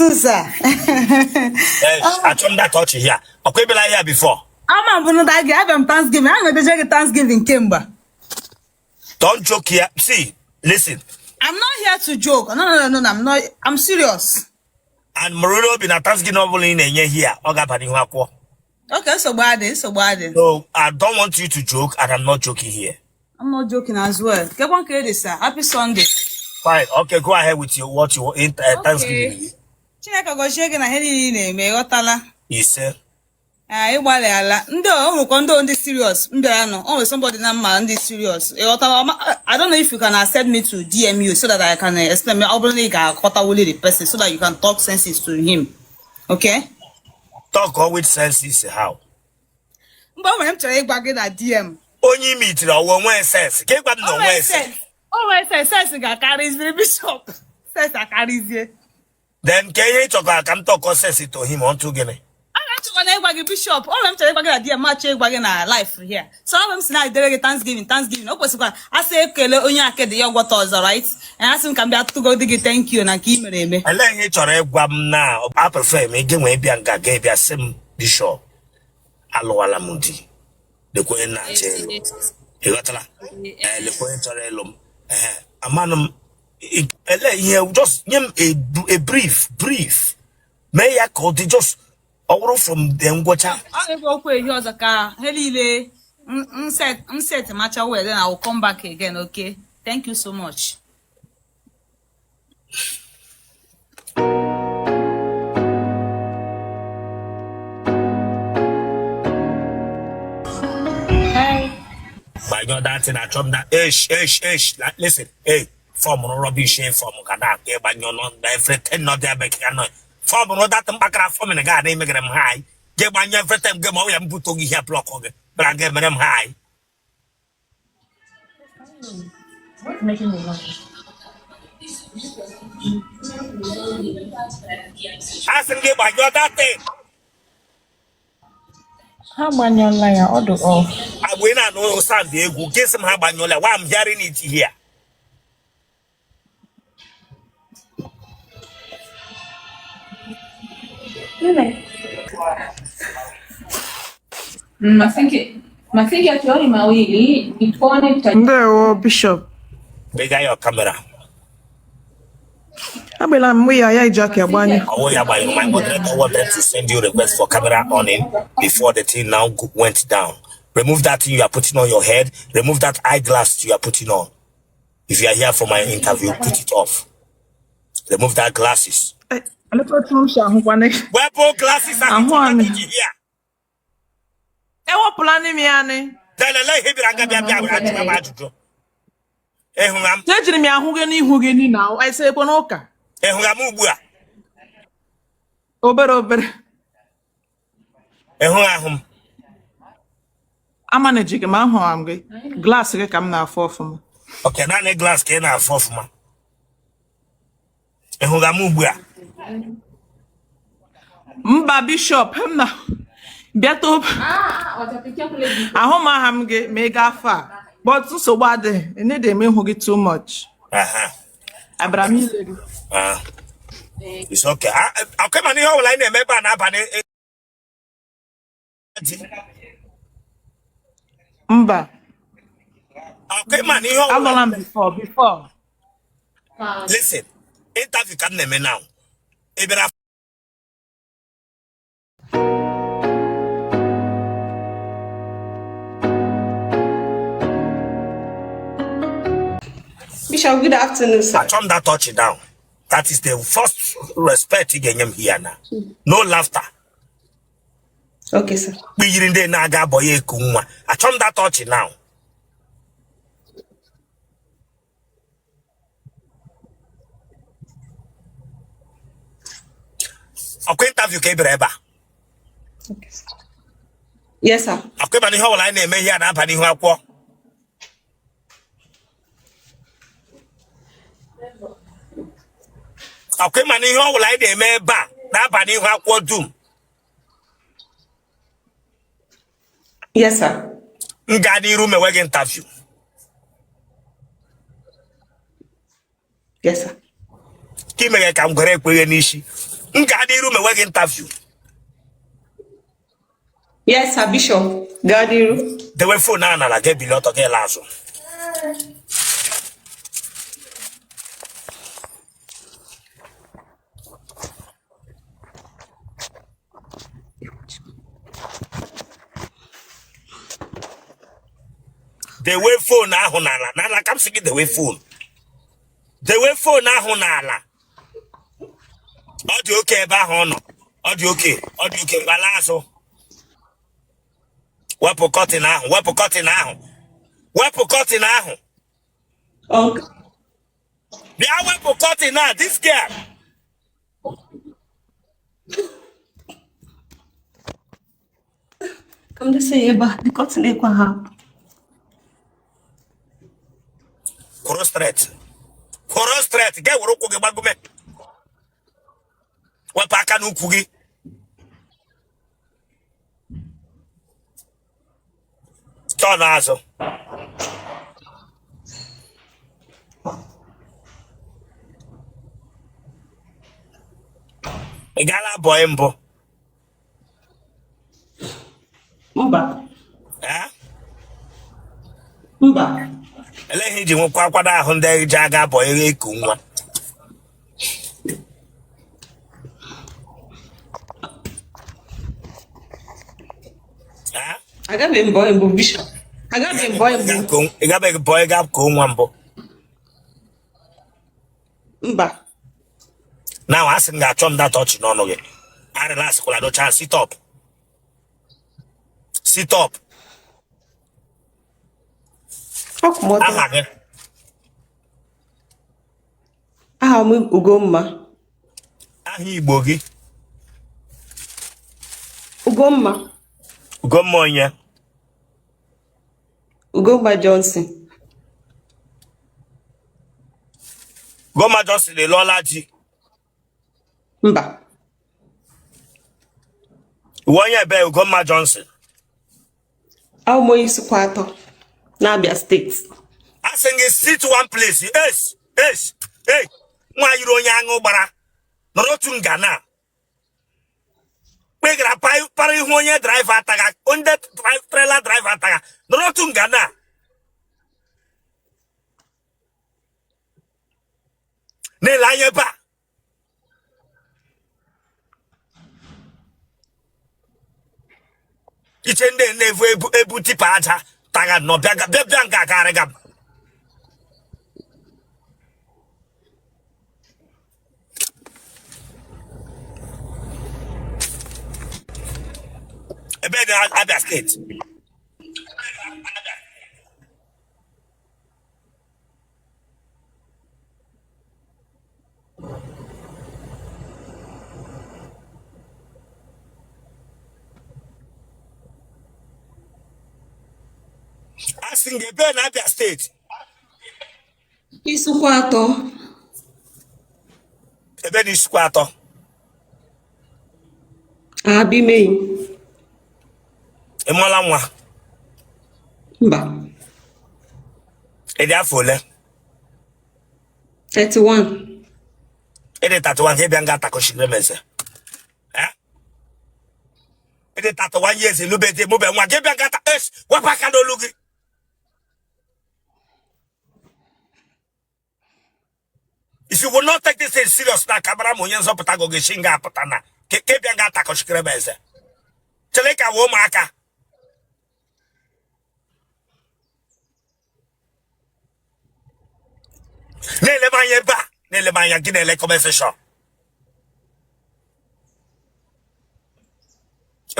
afternoon, sir. Achọ m that ọchị here. Ọkwa ị bịala here before? Ama m bụ na gị abịa m Thanksgiving. Ana m edeje gị Thanksgiving kemgbe. Don't joke here. See, listen. I'm not here to joke. No, no, no, no, I'm not. I'm serious. And mụrụ obi na Thanksgiving ọ bụla ị na-enye here, ọ ga-aba n'ihu akwụkwọ. Okay, nsogbu adị, nsogbu adị. So I don't want you to joke, and I'm not joking here. I'm not joking as well. Kekwa nke dị, sir. Happy Sunday. Fine. Okay, go ahead with your what you in Thanksgiving. Chineke gọzie gị na ihe niile ị na-eme, ịghọtala. Ise. Ee, ịgbalịala. Ndị o nwekwa ndị serious m bịara nọ. O nwere somebody na mma ndị serious. Ịghọtala? I don't know if you can accept me to DM you so that I can explain. Ọ bụrụ na ị ga-akọtawuli the person so that you can talk senses to him. Okay? Talk all with senses how? Mgbe o nwere m chọrọ ịgwa gị na DM. Onye imi tiri ọwụ onwe sense. Ka ịgwa m na O onwe nwere sense. sense. O nwere sense. Sense ga-akarịziri Bishop. Sense akarịzie. Then ka ihe ị chọkwara ka m talk sense to him onto gịnị? A ga-achọkwa na ịgwa gị Bishop. O nwere m chọrọ ịgwa gị na DM, ma chọọ ịgwa gị na life here. So ọ bụ m si na edere gị Thanksgiving, Thanksgiving. O kwesịkwara asị ekele onye akịdị ya gwọta ọzọ, right? And asị m ka m bịa tụgodi gị thank you na nke ị mere eme. Elee ihe ị chọrọ ịgwa m na I prefer m ị nwee bịa nga ga bịa sị m, Bishop, alụwala m di, lekwa onye na-achọ ịlụ, ị ghọtara? Ee, lekwa onye chọrọ ịlụ m. Ee, amanụ m elee ihe, just nye m a brief mee ya ka ọ dị just ọ wụrụ from the ngwọcha. Ọ ga-ekwu okwu ehi ọzọ ka ha niile m set macha well, then I will come back again, okay? Thank you so much. Gbanyụọ that thing. Achọ m na esh esh esh. Listen, hey, form rubbish form ga na-akpa ịgbanyụ nọ na everything nọ there making a noise. Form rụ that mkpakara form na ga na-emegere m high. Gị gbanyụ everything gị ma ọ ya m buto gị ihe block gị bịara gị mere m high. What's making the noise? Asị m gị gbanyụọ that thing. Ha agbanyụọla ya, ọ dị off. Agwa ị na-anụ sound egwu gị sị m ha gbanyụọla. Why I'm hearing it here? Nne. Masinki hatuoni mawili nituone tuta Ndewo, Bishop. Gbega your camera. Agbela m ya ya iji aka agbanye. Ọwụ ya gbanyụrụ. My moderator wanted to send you request for camera on in before the thing now went down. Remove that thing you are putting on your head. Remove that eyeglass you are putting on. If you are here for my interview, put it off. Remove that glasses. Elekwa otu m si ahụkwana. Wepụ glasses ahụ. Ahụ anyị. Iji here. Ewepụla n'ime ya nị. Then ele ihe bịara nga bịa bịa ajụwa m ajụjụ. Ịhụra m? Ejiri m ya ahụ gị n'ihu gị ni na ese ekwe n'ụka. Ịhụra m ugbu a? Obere obere. Ịhụra ahụ m? Amaneji gị ma ahụra m gị. Glass gị ka m na-afụ ọfụma. Okay, naanị glass ka ị na-afụ ọfụma. Ịhụra m ugbu a? Mba, Bishop, m na bịata ahụ m aha m gị ma ị gaa afọ a. But nsogbu adịghị, enede m ịhụ gị too much. Abịara m ile gị. Ah. It's okay. Ah, okay, mana ihe ọ bụla anyị na-eme ebe a na-aba ntị. Mba. Okay, mana ihe ọ bụla Alụla m before. Listen, interview ka m na-eme now. Ị bịara Bishop, good afternoon, sir. I turn that touch down. That is the first respect ị ga-enye m here now. No laughter. Okay, sir. Kpiyiri ndị na-aga abọ ya eku nwa. Achọ m that touch now. Ọkwa interview ka ị bịara ebe a? Okay, sir. Yes, sir. Ọkwa ịma na ihe ọbụla anyị na-eme ihe a na-aba n'ihu akwụkwọ. Ọkwa ịma na ihe ọbụla anyị na-eme ebe a na-aba n'ihu akwụkwọ dum. Yes, sir. M gaa n'iru mewe gị interview. Yes, sir. Ka imeghe ka m gwere ekpeghe n'isi. M gaa n'iru mewe gị interview. Yes, sir, Bishop. Gaa n'iru. Dewe phone ahụ n'ala, gị ebili ọtọ gị laa azụ. Dewe phone ahụ n'ala n'ala ka m sị gị dewe phone. Dewe phone ahụ n'ala. Ọ dị okay ebe ahụ ọ nọ. Ọ dị okay, ọ dị okay, gbala azụ. Wepụ curtain ahụ, wepụ curtain ahụ. Wepụ curtain ahụ. Okay. Bịa wepụ curtain a, this girl. Ka m desa ya ebe a, the curtain ekwe ha. Kwụrụ straight. Kwụrụ straight, ga were ụkwụ gị gbagume. Wepụ aka n'ukwu gị. Turn azụ. Ị gaala bọị mbụ? Mba. Eh? Mba. Elee ihe i ji nwekwa akwado ahụ ndị ji aga bọị eku nwa? Eh? Agabeghị m bọị mbụ, Bishop. Agabeghị m bọị mbụ. Ị gabeghị bọị ga kuo nwa mbụ? Mba. Na asị m ga-achọ m that ọchị n'ọnụ gị. Arịla asịkwala docha, sit up. Sit up. Akwụ m ọtọ. Aha gị? Aha m Ugomma. Aha Igbo gị? Ugomma. Ugomma onye? Ugomma Johnson. Ugomma Johnson, ị lụọla di? Mba. Ị wụ onye ebe, Ugomma Johnson? Awụ m onye Isuikwuato n'Abia steeti. Asị gị sit one place. Es es e nwa yiri onye aṅụ gbara nọrọ otu nga na kpegara para ihu onye driver ataga onye trailer driver ataga nọrọ otu nga na na-ele anya ebe a. Iche ndị na-evu ebu ebu tipper aja taga nọ bịa bịa bịa nga akarịga m. Ebe dị Abia steeti? Asị m gị ebe na Abia steeti? Isuikwuato. Ebe na Isuikwuato? Abimenyi. Ị mụọla nwa? Mba. Ị dị afọ ole? 31. Ị dị 31 ka ị bịa nga atakọchiri m eze. Eh? Ị dị 31 years, elube di, mụbe nwa, gị bịa nga ata es wepụ aka n'olu gị. If you will not take this thing serious na kamara m onye nzọpụta gị ga-esi nga apụta na ka ị bịa nga atakọchikere m eze. Chere ka wee ụmụaka. Na-ele m anya ebe a, na-ele m anya gị, na-ele comment section.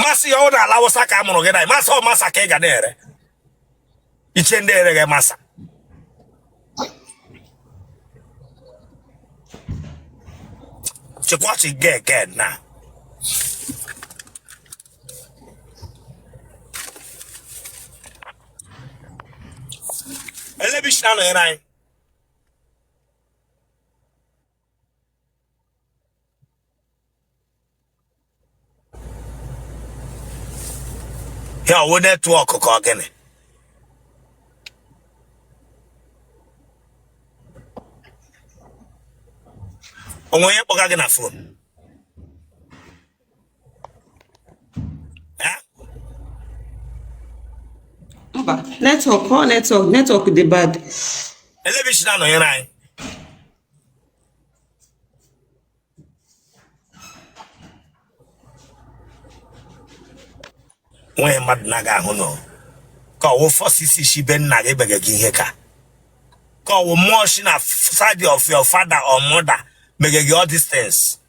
Masị ya ọ na ala Awụsa ka a mụrụ gị na masị ọ masa ka ị ga na-ere iche ndị ereghị masa. Chịkwa ọchị gị again na elebishi na-anọnyere anyị. Ya ọwụ network ka ọ gịnị? O nwe onye kpọga gị na phone? Mba, network, ọ network, network dị bad. Ele ebe i si na-anọnyere anyị? Nweghị mmadụ na-aga ahụ nọ ka ọwụ forces shi be nna gị mege gị ihe ka ọwụ mmụọ shi na side of your father or mother mege gị all these things.